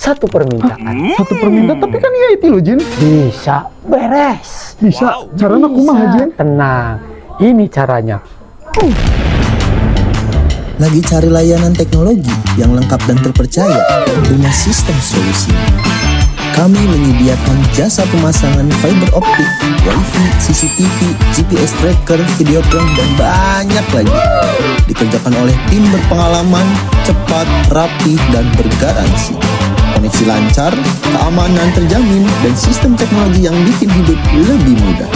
Satu permintaan. Satu permintaan, tapi kan iya itu loh, Jin. Bisa beres. Bisa. Caranya kumaha, Bisa. Jin? Tenang. Ini caranya. Lagi cari layanan teknologi yang lengkap dan terpercaya? Rumah Sistem Solusi. Kami menyediakan jasa pemasangan fiber optik, wifi, CCTV, GPS tracker, videotron, dan banyak lagi. Dikerjakan oleh tim berpengalaman, cepat, rapi, dan bergaransi. Koneksi lancar, keamanan terjamin, dan sistem teknologi yang bikin hidup lebih mudah.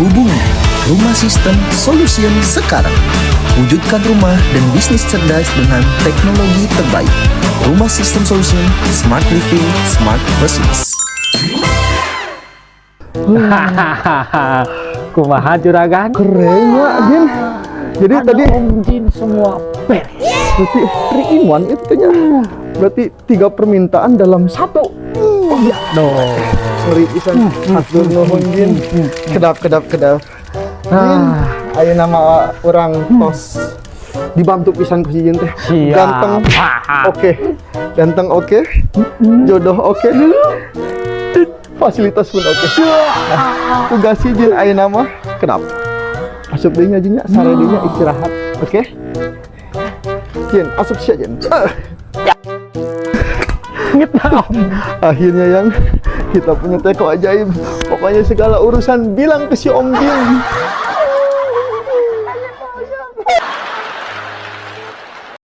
Hubungi Rumah Sistem Solution sekarang. Wujudkan rumah dan bisnis cerdas dengan teknologi terbaik. Rumah Sistem Solution, Smart Living, Smart Business. Hahaha. Kumaha, juragan? Keren ya, Jin. Jadi Ada tadi Om Jin semua beres. Berarti 3 in 1 itu kayaknya. Berarti tiga permintaan dalam satu. Iya dong. Sorry pisan. Hatur nuhun, Jin. Kedap, kedap, kedap. Jin, ayeuna mah urang tos dibantu pisan ku si Jin teh. Siap. Ganteng. Oke. Ganteng oke. Jodoh oke. Fasilitas pun oke. Nah, tugas si Jin ayeuna mah kedap. Asup deui nya, Jin, nya, sare deui nya, istirahat. Oke? Jin, asup sia, Jin. Ah. Akhirnya yang kita punya teko ajaib. Pokoknya segala urusan bilang ke si Om Jin.